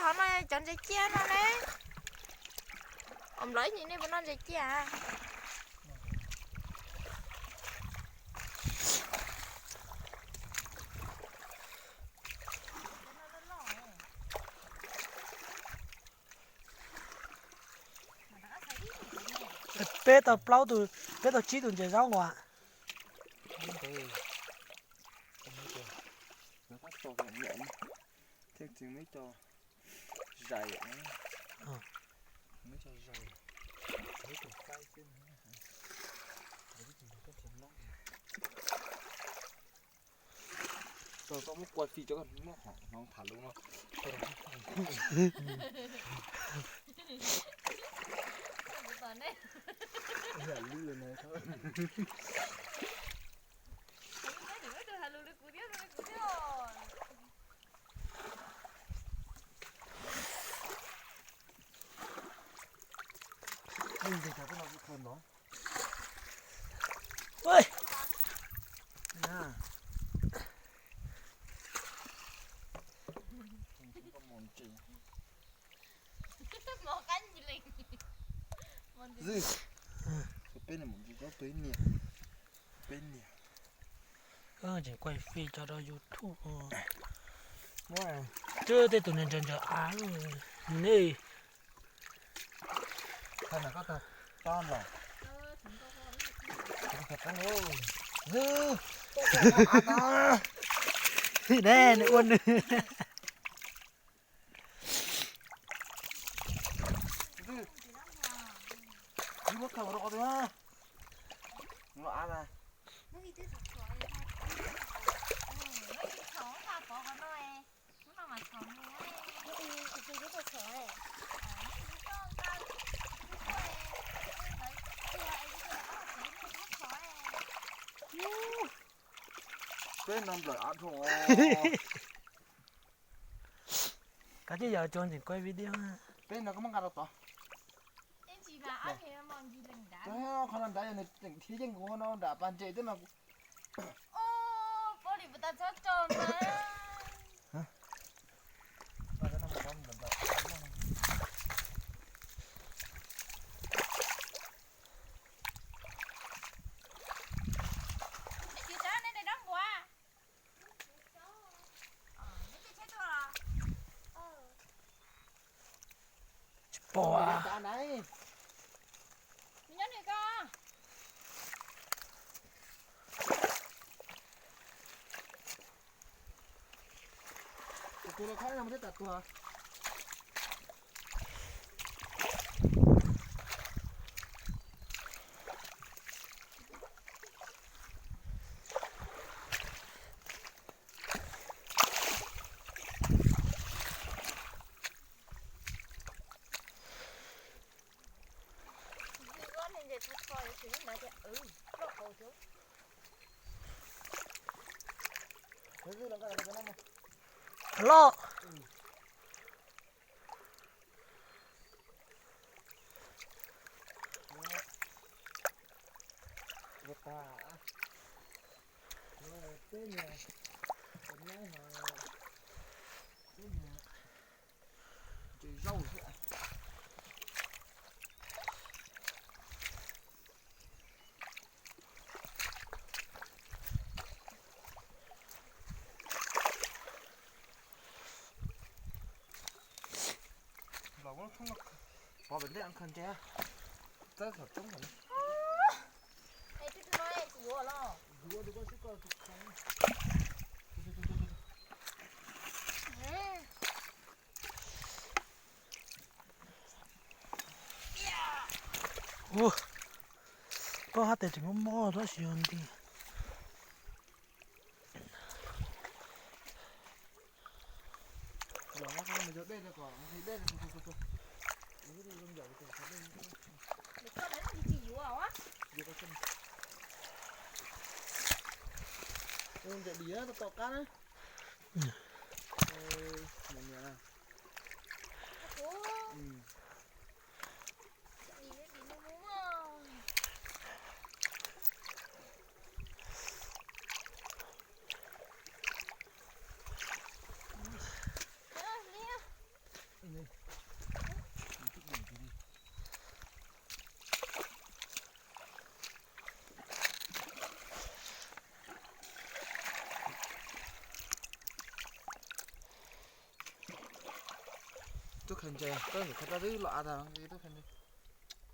Cov no cov ntses ciaj no ne. Os, nplawv ib nim nej puas noj ntses ciaj? Peb tau plaub tus, peb tau tsib tus ntses zaub nkaus. Thiaj tsis muaj ib co zais, muaj ib co zais, ib tus qaib xwb. Tau koj muab quay fij rau koj muab hnoos tham lus no. Peb niam, peb niam. Tseem quay fij tso rau YouTube. Twb tej tus niag ntsawg ntsawg av ne. Ne, nws ua nws. Peb no nplawm av dhau. Koj tsis yog tsuas ntseem quay video. Peb no koj muab nqa rau tod. Qhov no nrad yog nws tseem dhia yeej kuv no nram pas ntses twb no. Tsis pom. Tus tus los khab no mus twb tas tuag. Loj. Los muab thoob no pov pem ntej kho ntses, txawb thaum coob lawm. Ua, koj hab tes tseem mob mob tab sis yog nti. Ntawm dim tom qab na. Tub khaws ntses, tub ntses khaws rau twb los av tag, tub khaws ntses.